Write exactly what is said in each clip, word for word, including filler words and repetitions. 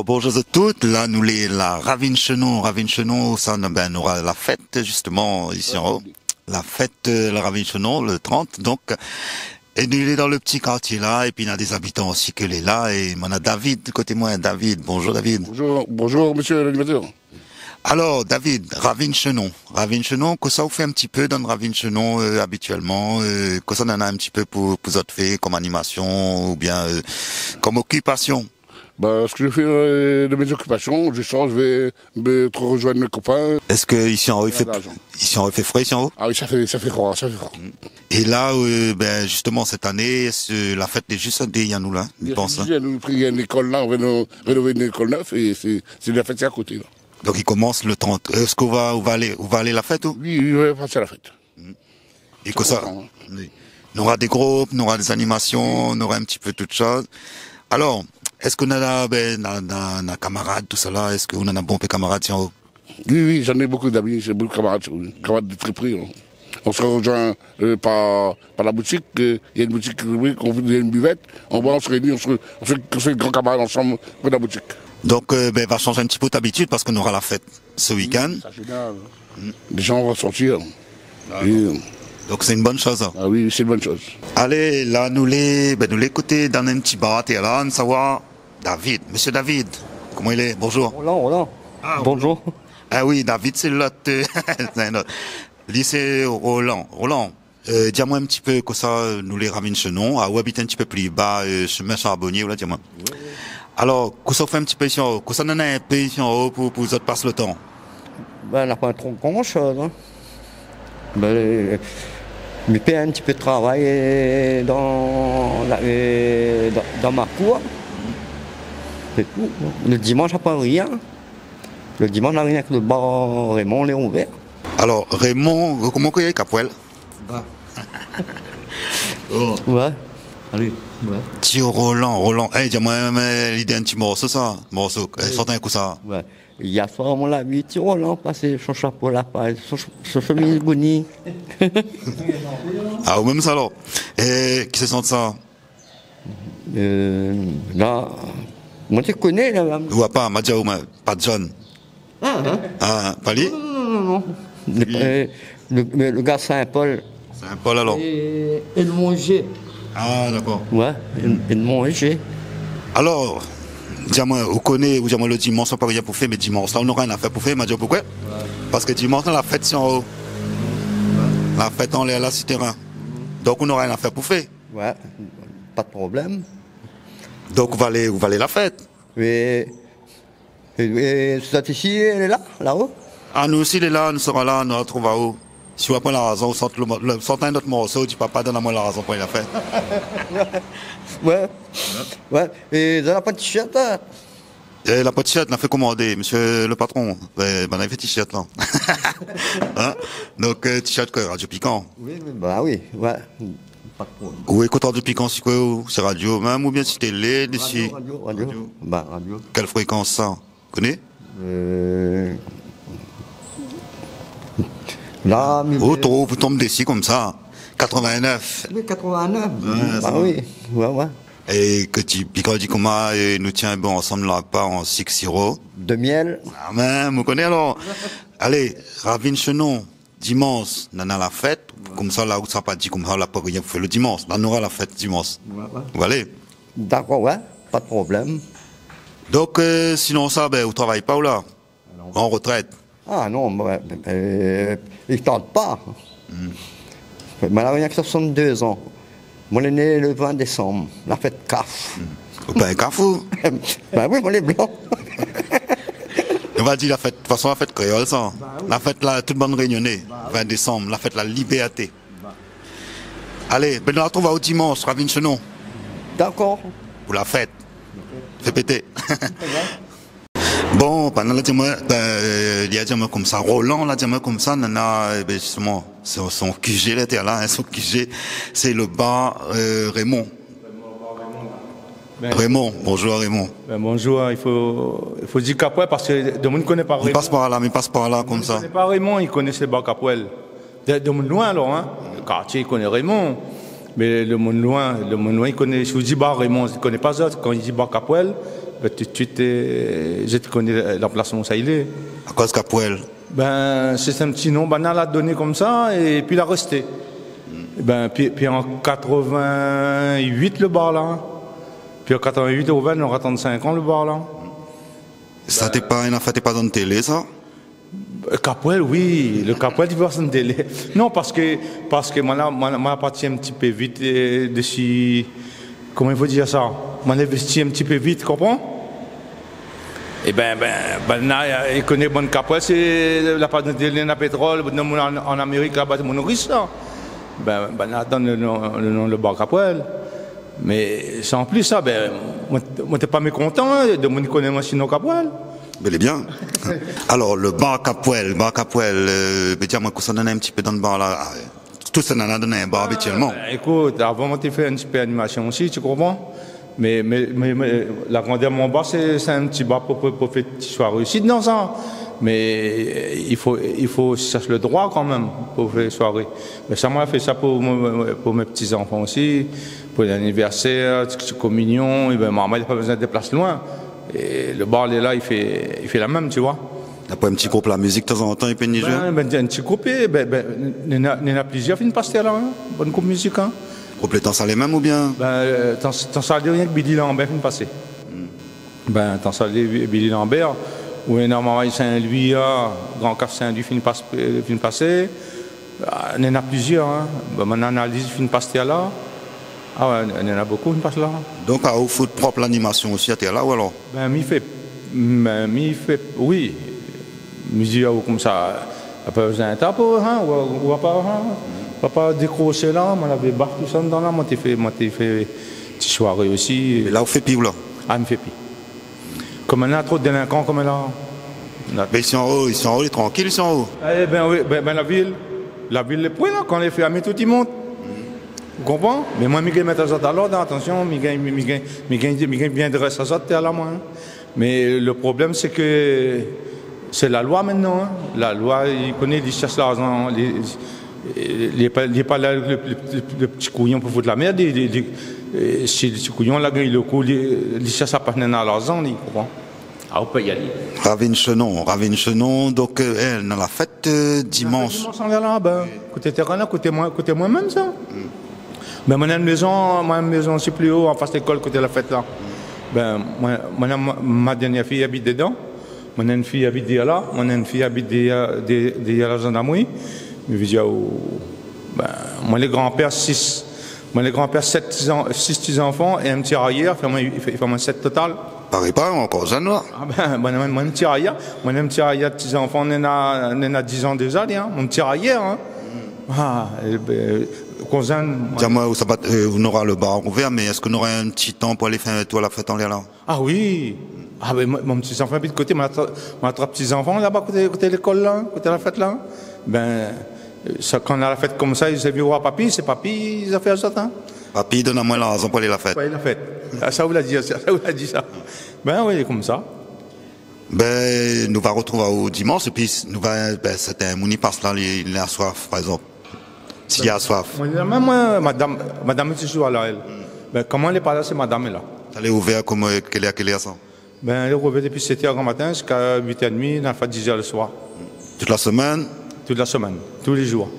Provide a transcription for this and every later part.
Bonjour a tout, la nou lé la Ravine Chenon, Ravine Chenon, sa, ben, nora la fèt, zistoman, isi anlèr. La fèt, euh, la Ravine Chenon, le trant, donk. É nou lé dan le ti kartié la, épi na dé zabitan osi ke lé la, é moin na David koté moin. David, bonjour David. Bonjour, bonjour, monsieur l'animateur. Alor, David, Ravine Chenon. Ravine Chenon, kosa ou fé in ti pé dan Ravine Chenon, euh, abitièlman, euh, kosa nana in ti pé pou, pou zot fé kom animasion oubien, euh, kom okipasion ? Bah, ce que je fais, euh, de mes occupations, je sors, je vais me rejoindre mes copains. Èske isi anlèr i fé, isi anlèr i fé fré, isi anlèr ? Ah oui, ça fait, ça fait froid, ça fait froid. É la, euh, ben, zistoman, sèt ané, sé la fèt lé zis dèrièr nou la, mi pans, hein. Bien sûr, nou la pri in lékol la, nou la rénové in lékol nèf é sé, sé la fèt, sé a koté la. Donk i komans le trant. Èske ou va, ou va alé, ou va alé la fèt, ou ? Oui, oui, nou va pasé la fèt. É kosa, oui. Nora dé group, nora dé zanimasion, nora in ti pé tout shoz. Alor, èske ou na, ben, na, na, na kamarad, tousala, èske ou na, na bonpé kamarad, tienbo ? Oui, oui, j'en ai beaucoup d'amis, j'ai beaucoup de camarades, oui. Camarades de très près, hein. On se rejoint, euh, par, par la boutique, euh, il y a une boutique, oui, qu'on, il y a une buvette, on boit, on se réunit, on se, on fait, on fait de grands camarades ensemble, près de la boutique. Donk, euh, ben, va shanj in ti pé out abitid parske nora la fèt se week-end. Ça, c'est bien, hein. Les gens vont sortir. D'accord. Et, euh, donc, c'est une bonne chose, hein. Ah oui, c'est une bonne chose. Alé, la nou lé, ben, nou lé koté dan in ti bar atèr la, nou sava oir David. Monsieur David, koman i lé ? Bonjour. Roland, Roland. Ah, bonjour. Ah oui, David, sé lot, euh, sé in ot. Li sé Roland. Roland, euh, di amoin in ti pé kosa, euh, nou lé Ravine Chenon, a, ou abit in ti pé pli ba, euh, shemin Charbonnier, ou la, di amoin. Oui, oui. Alor, kosa ou fé in ti pé isi anlèr, kosa nana in pé isi anlèr pou, pou zot pas le tan ? Ben, na pa tro gran shoz, hein. Ben, mi fé in ti pé travay, euh, dan la, euh, dan, dan ma kour. Sé tou. Le dimansh, na pa rien. Le dimansh, na rienk le bar Raymond lé ouvèr. Alor, Raymond, koman i kré Kapwèl ? Ba. Oh. Ouais. Alé, ouais. Ti Roland, Roland. Eh, di amoin, mé, lidé in ti morso sa. Morso, eh, oui. Sort in kou sa. Ouais. Yèr soir, mon la vi ti Roland pasé, son shapo la paz, son sh-, son shemiz bouni. Ah, ou mèm sa alor. É kisa i shant sa ? Euh, la, moin té koné la, la. Ou apa, ma di aou, ma, pa John. Ah, hein ? Ah, pa li ? Non, non, non, non, non. Le, euh, le, le, le gars Saint-Paul. Saint-Paul, alor. Et, et le Monge. Ah, d'accord. Ouais, et, et le Monge. Alor, di amoin, ou koné, ou di amoin le dimansh, na pa rien pou fé, mé dimansh la, ou nora in afèr pou fé, ma di aou poukosa ? Ouais. Parske dimansh la, la fèt isi anlèr. La fèt anlèr la, si térin. Donk, ou nora in afèr pou fé. Ouais, pa de problèm. Donk, ou va alé, ou va alé la fèt. Mé, é, é, sat isi, lé la, la-o ? Ah, nou osi, lé la, nou sera la, nou artrouv aou. Si ou la pran la razon, ou shant le mo-, le, shant in ot morso, ou di, papa, donn amoin la razon pou la fèt. Ouais. Ouais. É, zot la pa t-shirt, la ? Eh, la pa t-shirt, la fé komandé, monsieur le patron. Eh, ben, la fé t-shirt, la. Hein ? Donk, euh, t-shirt koué, Radio Pikan ? Oui, oui, ba oui, ouais. Pa de problèm. Ou ékout Radio Pikan, si koué, ou, si radio mèm, oubien si télé, isi ? Radio, radio, radio. Radio. Ba, radio. Kèl frékans sa ? Koné ? Euh, la, mi... Oh, tro, ou tonm dési konmsa. Quatre-vingt-neuf. Oui, quatre-vingt-neuf. Ouais, ba oui, ouais, ouais. É ke ti, pi kan ou di koman, é nou tien bon ansanm la, pa an sik siro. De miel. Ah, mé, ou koné alor. Alé, Ravine Chenon, dimansh, nana la fèt, konmsa la, ou sa pa di konmsa, la pa rien pou fé le dimansh. La, nora la fèt dimansh. Ouais, ouais. Ou alé ? Dakor, ouais, pa de problèm. Donk, euh, sinon sa, ben, ou travay pa ou la ? An retrèt ? Ah non, moin, euh, i tard pa. Hmm. Moin la rienk soisant-dé zan. Moin lé né le vingt désanm, la fèt kaf. Hmm. Ou pa in kaf ou ? Ben oui, moin lé blan. Nou va di la fèt, de tout fason, la fèt kréol sa. Ba oui. La fèt la, tout bann rényoné, ba oui, vingt désanm, la fèt la libèrté. Ba. Alé, ben, nou artrouv aou dimansh, Ravine Chenon. Dakor. Pou la fèt. Fé pété. Bon, pandan la di amoin, ben, euh, li la di amoin konmsa, Roland la di amoin konmsa, nana, eh ben, zistoman, son, son Q G la, té la, hein, son Q G, sé le bar, euh, Raymond. Ben, Raymond, bonjour Raymond. Ben, bonjour, i fo, i fo di Kapwèl parske demoun i koné pa Raymond. Mi pas par la, mi pas par la konmsa. Demoun i koné pa Raymond, i koné sé bar Kapwèl. De, demoun loin alor, hein. Le kartié i koné Raymond. Mé demoun loin, demoun loin i koné, si ou di bar Raymond, i koné pa sa. Kan i di bar Kapwèl, Bin, tout de suite, euh, mi té koné lanplasman ousa i lé. Akoz Kapwèl ? Bin, sé in ti non, banna la doné konmsa, épi la rèsté. Bin, pi, pi an quatre-vingt-huit, le bar la. Pi an quatre-vingt-huit, ou vin, nora trant-sink an, le bar la. Sa té pa in afèr, té pa dan télé, sa ? Kapwèl, oui, le Kapwèl, té pa dan télé. Non, parske, parske moin la, moin la, moin la parti in ti pé vit, euh, dési, koman i fo dir sa ? Moin la investi in ti pé vit, konpran ? Ébin, bin, banna, euh, i koné bann Kapwèl, sé la pa dan télé, na pétrol, bann moun an, an Amérik, laba, sé moun ris, sa. Bin, banna la donn le non, le non, le bar Kapwèl. Mé san plis sa, bin, moin, moin té pa mékontan, in, de moun i koné moin si non Kapwèl. Bèl é bien. Alor, le bar Kapwèl, bar Kapwèl, euh, bé, di amoin, kosa néna in ti pé dan le bar la ? Ah, tout sa néna dan in bar, abitièlman. Ah, bin, ékout, avan, moin té fé in ti pé animasion osi, ti konpran ? Mé, mé, mé, mé la grandèr mon bar, sé, sé in ti bar pou, pou, pou fé ti soiré osi, non, sa. Mé, euh, i fo, i fo shèrsh le droi kanmèm pou fé soiré. Mé sa, moin la fé sa pou mon, pou mé ti zanfan osi, pou lanivèrsèr, ti, ti kominion, ébin, momon la pa bézoin déplas loin. É le bar lé la, i fé, i fé la mèm, ti voi. Apré in ti group la mizik, tanzantan, i pé ni zoué. Bin, bin, in ti group, é, bin, bin, néna, néna plizièr fine pas tèr la, in. Bann group mizik, in. Group Létan Salé mèm oubien ? Bin, euh, Tan, Tan Salé, rienk Billy Lambert fine pasé. Bin, Tan Salé, Bi-, Billy Lambert, ou néna Marmay Sin-Lwi, ah, Gran Kaf Sin-Lwi fine pas, euh, fine pasé. Ah, néna plizièr, in. Bin, mon analiz fine pas tèr la. Ah oué, néna bokou fine pas la. Donk, ah, ou fout prop lanimasion osi atèr la, ou alor ? Bin, mi fé, bin, mi fé, oui. Mi di aou konmsa, apré, ou zin ta pou, in, ou, ou va pa, in, ou va pa dékrosé la, moin lavé baf tousa dan la, moin té fé, moin té fé ti soiré osi. É la, ou fé pi, ou la ? Ah, mi fé pi. Koméla, tro délinkan, koméla. Mé isi anlèr, isi anlèr, lé trankil, isi anlèr. Ébin, oui, bin, bin, la vil, la vil lé pré la, kan lé fèrmé, tout i mont. Ou konpran ? Mé moin, mi gingn mèt azot a lord, atansion, mi gingn, mi, mi gingn, mi gingn, mi gingn bien drès azot, tèr la, moin, in. Mé le problèm, sé ke sé la loi mintnan, in. La loi, i koné, li shèrsh larzan, li, li lé pa, li lé pa la, le, le, le, le ti kouyon pou fout la mèrd, li, li, li, euh, si le ti kouyon la gingn le kou, li, li shèrsh a pas néna larzan, li, konpran ? Ah, ou pé y alé. Ravine Chenon, Ravine Chenon, donk, euh, é, néna la fèt, euh, dimansh. Dimansh, on lé la, bin, koté térin la, koté moin, koté moin mèm, sa. Bin, moin néna in mézon, moin néna in mézon osi pli o, an fas lékol, koté la fèt la. Bin, moin, moin néna ma, ma dèrnièr fiy i abit dedan. Moin néna in fiy i abit dèrièr la. Moin néna in fiy i abit dèrièr, dè-, dèrièr la zandamri. Mi vé dir, ou, bin, moin lé granpèr sis. Moin lé granpèr sèt ti zan-, sis ti zanfan é in ti arièr. I fé moin, i fé, i fé moin sèt total. Paré pa, ankor zèn, la. Ah bin, moin, moin, moin, in ti arièr, moin, in ti arièr ti zanfan, néna, néna diz an déza, li, in. Mon ti arièr, in. Ah, ébin, kouzin, moin. Di amoin, ou sa va, euh, ou nora le bar ouvèr, mé èske ou nora in ti tan pou alé fé in tour la fèt anlèr la ? Ah oui. Ah bin, moin, mon ti zanfan abit koté, moin la tra-, moin la trap ti zanfan laba koté, koté lékol la, koté la fèt la. Bin, euh, sa, kan la fèt konmsa, zot i sava oir papi, sé papi, zafèr sa, in. Papi i donn amoin larzan pou alé la fèt. Pou alé la fèt. Ah, sa ou la di, sa, sa ou la di sa. Bin oui, konmsa. Bin, nou va rotrouv aou dimansh, épi nou va, bin, sèrtin moun i pas la, li, li na soif, par égzanp. Si li na soif. Moin, mèm moin, madam, madam lé toultan la, èl. Bin, koman èl lé pa la, sé madam lé la. Sa lé ouvèr koman, kèl èr, kèl èr sa ? Bin, lé ouvèr dopi sèt èr gran matin ziska uit èr édmi, défoi diz èr le soir. Tout la semèn ? Tout la semèn, tou lé zour.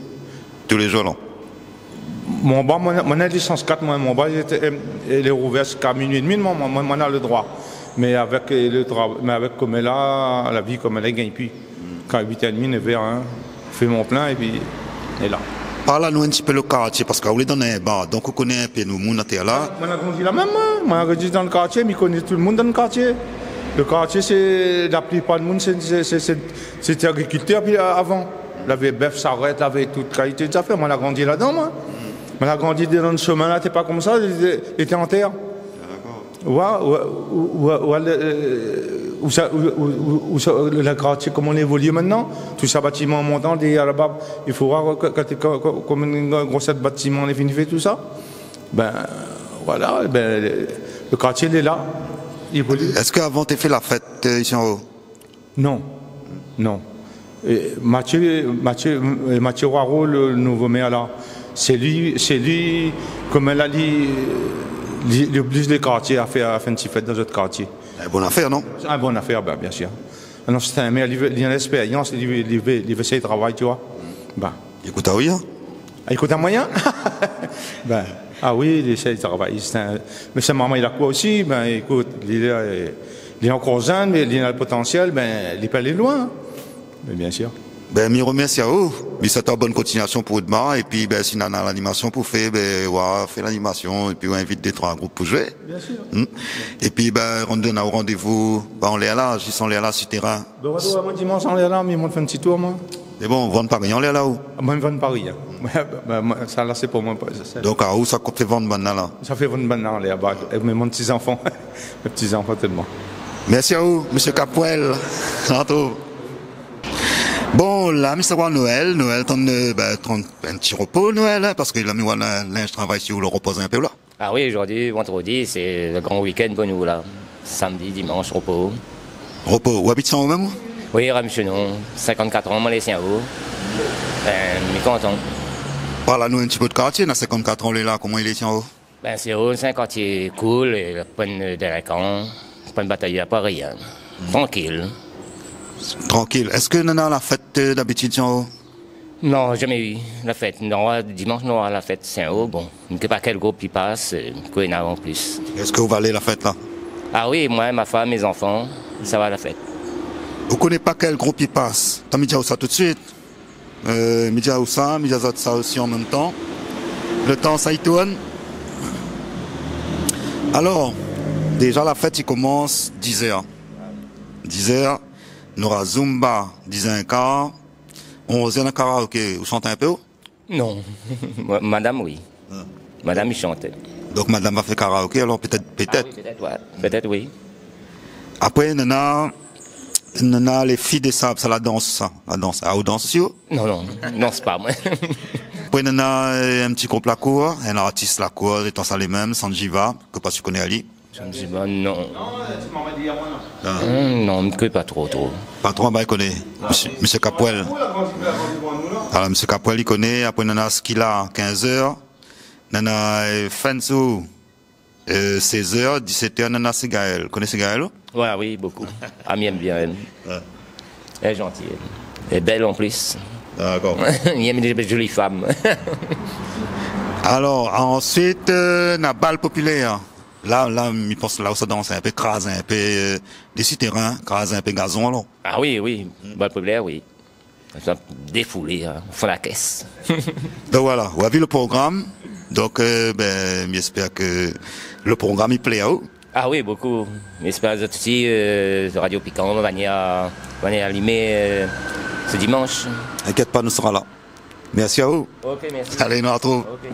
Tou lé zour, non ? Mon bar, moin, moin na lisans kat, moin, mon bar, li té, euh, lé ouvèr ziska minui édmi, moin, moin, moin, moin na le droi. Mé avèk, euh, le tra-, mé avèk koméla, la vi koméla, i gingn pi. Kan uit èr édmi, nèv èr, in, fé mon plin épi, é la. Parl anou in ti pé le kartié, parske ou lé dan in bar, donk ou koné in pé nou moun atèr la. Moin la grandi la mèm, moin. Moin la grandi dan le kartié, mi koné tout le moun dan le kartié. Le kartié, sé, la plipar de moun, sé, sé, sé, sé, sété agrikiltèr, pi, euh, avan. Lavé bèf, sarèt, lavé tout kalité de zafèr. Moin la grandi ladan, moin. Moin la grandi dan le shomin la, té pa konmsa, li té, li té an tèr. Dakor. Oué, oué, oué, oué, le, euh, ousa, ou, ou, ou, ousa, le kartié, koman li évolié mintnan, tout sa batiman montan, dèrièr laba, i fo oir, euh, ke, ke, ke, ke, konbien grosèr batiman lé fini fé, tousa. Bin, voilà, bin, le, le kartié, li lé la, li évoli. Èske avan té fé la fèt, euh, isi anlèr ? Non, non. É Mathieu, Mathieu, euh, Mathieu Roireau, le nouvo mèr la, sé li, sé li, koméla li, li, li obliz le kartié a fé, a fé in ti fèt dan zot kartié. In bon afèr, non ? In bon afèr, bin, biensir. Non, sé in mèr, li vé, li na lèspérians, li vé, li vé, li vé éséy travay, ti voi. Bin. Li ékout aou, in ? Li ékout amoin, in ? Bin, a oui, li éséy travay. Sé in, mé son momon, li la koi osi, bin, ékout, li lé, li lé ankor jenn, mé li na lo potansièl, bin, li pé alé loin. Mé biensir. Bin, mi romèrsi aou. Mi souèt aou bone kontiniasion pou domin. Épi, bin, si nana lanimasion pou fé, bin, ou va fé lanimasion. Épi, ou invit dé, troi group pou zoué. Biensir. Hmm. Épi, bin, randévou, randévou, bin, anlèr la, zis anlèr la, si térin. Bin, randévou amoin dimansh anlèr la, mi mont fé in ti tour, moin. Mé bon, vann pa rien anlèr la, ou ? Moin, mi vann pa rien. Bin, bin, moin, sa la, sé pou moin, pa, sa, sa. Donk, aou, sa kont fé vann bann la, la. Sa fé vann bann la anlèr, ba, é mèm mon ti zanfan. Mé ti zanfan tèlman. Mèrsi aou, mésyé Capoel. Tantôt. Bon, la, mi sa voir Noël. Noël, tann, euh, ba, tann in ti ropo, Noël, in, parske la, mi voi la, linz travay, si ou lo ropoz in pé, la. A oui, zordi, vandrodi, sé lo gran week-end pou nou, la. Samdi, dimansh, ropo. Ropo. Ou abit Sin-Ao mèm, ou ? Oui, Ramshinon, sinkant-kat an, moin lé Sin-Ao. Bin, mi kontan. Parl anou in ti pé de kartié, na sinkant-kat an, lé la, koman i lé, Sin-Ao ? Bin, Sin-Ao, sé in kartié cool, é poin délinkan, poin batayèr, pa rien. Trankil. Trankil. Èske nana la fèt, euh, dabitid, Sin-Ao ? Non, zamé u la fèt. Non, dimansh, non, la fèt Sin-Ao, bon. Mi koné pa kèl group i pas, euh, kosa néna an plis. Èske ou va alé la fèt, la ? A oui, moin, mon fanm, mé zanfan, sa va la fèt. Ou koné pa kèl group i pas ? Atann, mi di aou sa tout suit. Euh, mi di aou sa, mi di azot sa osi an mèm tan. Lo tan, sa i tourn. Alor, déza, la fèt i komans dizèr. Dizèr, nora zumba, dizèr é kar. Onzèr, na karaoké. Ou shant in pé, ou ? Non. Madam, oui. A. Madam i shant. Donk, madam va fé karaoké, alor, pétèt, pétèt. A oui, pétèt, ouais. Pétèt, oui. Apré, nana, nana lé Fiy dé Sab, sa, la dans, sa, la dans. A, ou dans osi, ou ? Non, non, non, sé pa moin. Apré, nana, euh, in ti group Lakour, in artis Lakour, lé tan sa lé mèm, Sanjiva, ke pa si ou koné ali. Sanjiva, non. A. Hmm, non, mi koné pa tro, tro. Pa tro, ba, i koné. Mésyé, mésyé Capoel. Alor, mésyé Capoel, i koné. Apré, nana Skila, kinzèr. Nana, euh, Fensou. Euh, sèzèr, disètèr, nana Ségaël. Koné Ségaël, ou ? Ouais, oui, bokou. A, mi èm bien, èl. Ouais. Èl lé zantiy, èl. Èl lé bèl an plis. Dakor. Mi èm lé zoli fanm. Alor, ansuit, euh, na bal popilèr. La, la, mi pans la ou sa dans in pé, kraz in pé, euh, dé ti térin, kraz in pé gazon, alor. A oui, oui, bal popilèr, oui. Sa défoulé, in, fon la kès. Donk voilà, ou la vi lo program. Donk, euh, bin, mi èspèr ke lo program i plé aou. A oui, bokou. Mi èspèr zot osi, euh, Radio Pikan va vni, va vni alimé, euh, se dimansh. Inkièt pa, nou sra la. Mèrsi aou. Ok, mèrsi. Alé, nou artrouv. Ok.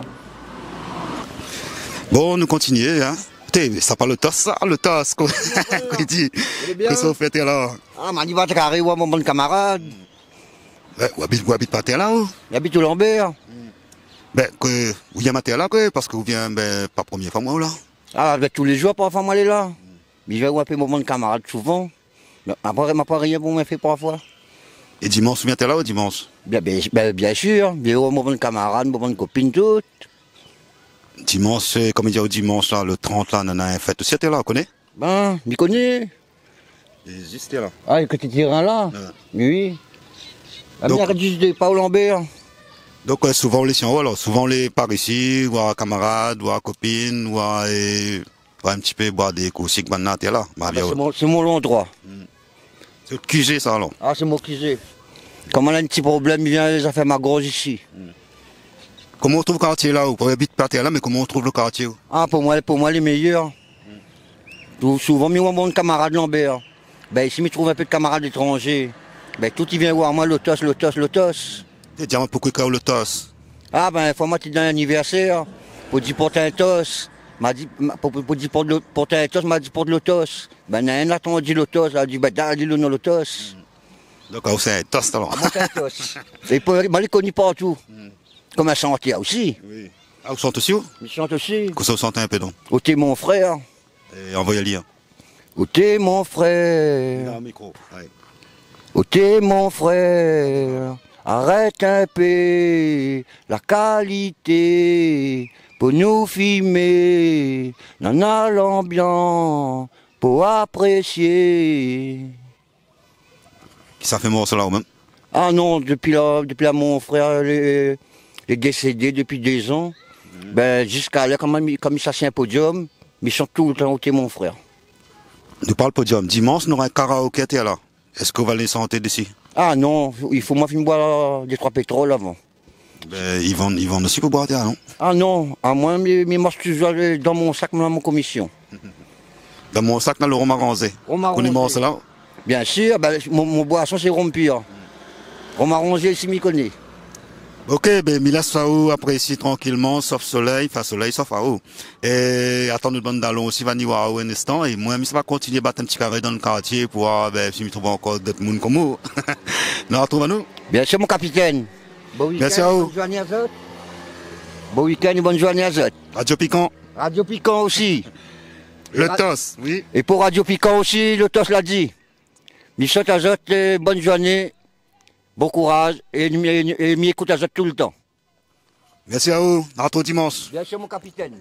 Bon, nou kontinié, in. Té, sa pa lo tos, sa, lo tos, koi. Koi i di. Lé bien. Kosa ou fé la ? A, ma ni va karé, oir mon bann kamarad. Bin, ou abit, ou abit pa tèr la, ou ? Mi abit o Lambèr. Bin, ke, ou yèm atèr la, ke, parske ou vien, bin, pa promié foi, moin, ou la. A, bin, tou lé zour, parfoi, moin lé la. Mi vien oir in pé mon bann kamarad souvan. Mé apré, ma pa rien pou moin fé parfoi. É dimansh, ou vien tèr la, ou, dimansh ? Bien, bien, bin, biensir, mi vien oir mon bann kamarad, mon bann kopine, tout. Dimansh, euh, kom i di, o dimansh, la, lo trant, la, nana in fèt osi atèr la, ou koné ? Bin, mi koné. Lé zis la. A, koté térin la. Ouais. Mé oui. A, donk, mi arèt zis dé pa o Lambèr. Donk, euh, souvan ou lé isi, alor, souvan ou lé par isi, oir kamarad, oir kopine, oir, euh, oir in ti pé boir dé kou sik, bann la, té la. A, bin, sé mon, sé mon landroi. Hmm. Sé out kizé, sa, alor ? A, sé mon kizé. Kom ou na in ti problèm, mi vien, zafèr ma gorz isi. Hmm. Koman ou trouv kartié la, ou ? Ou abit pa tèr la, mé koman ou trouv lo kartié, ou ? A, pou moin, pou moin, lé méyèr. Tou, souvan, mi oir mon kamarad Lambèr. Bin, isi, mi trouv in pé de kamarad étranzé. Bin, tout i vien oir moin, lo tos, lo tos, lo tos. Té, di amoin, poukosa i kré lo tos ? A, bin, foi, moin té dan in anivèrsèr, pou di port in tos. Ma di, ma, pou, pou, pou di port lo, port in tos, ma di port lo tos. Bin, néna inn la tandi lo tos, la di, bin, done ali lo non lo tos. Donk, ou sé in tos, alor. A, moin sé in tos. É pou, moin lé koni partou. Hmm. Kom in shantèr osi. Oui. A, ou shant osi, ou ? Mi shant osi. Kosa ou shant in pé, donk ? Oté mon frèr. É, anvoy ali, in. Oté mon frèr. Vien dan lo mikro. Ouais. Oté mon frèr. Arèt in pé la kalité pou nou fimé. Nana lanbians. Pou aprésié. Kisa la fé morso la, ou mèm ? Ah non, dopi la, dopi la mon frèr lé, lé désédé dopi dé zan, bin, ziska la, kom mi, kom mi sa sé in podiom, mi shant toultan oté mon frèr. Nou parl podiom. Dimans, nou nora in karaoké atèr la. Èske ou va lès shanté dési ? Ah non, i fo moin fine boir dé troi pétrol avan. Bin, i vann, i vann osi pou boir atèr la, non ? Ah non, amoin, mi, mi marsh touzour, euh, dan mon sak, dan mon komision. Dan mon sak, dan lo rom aranzé. Rom aranzé. Ou koné morso la ? Biensir, bin, mon, mon boison sé rom pir. Rom aranzé, si mi koné. Ok, bin, mi lès aou aprésié trankilman, sof solèy, anfin solèy sof aou. É atann, nout bann dalon osi va ni oir aou in instan. É moin, mi sa va kontinié bat in ti karé dan lo kartié pou oir, bin, si mi trouv ankor dot moun kom ou. Nou artrouv anou. Biensir, mon kapitèn. Bon week-end, bonn zourné azot. Mèrsi aou. Bon week-end é bonn zourné azot. Radio Pikan. Radio Pikan osi. Lotos, oui. É pou Radio Pikan osi, Lotos la di. Mi swèt azot, euh, bonn zourné, bon kouraz, é mi, é mi ékout azot toultan. Mèrsi aou, a tout dimansh. Biensir, mon kapitèn.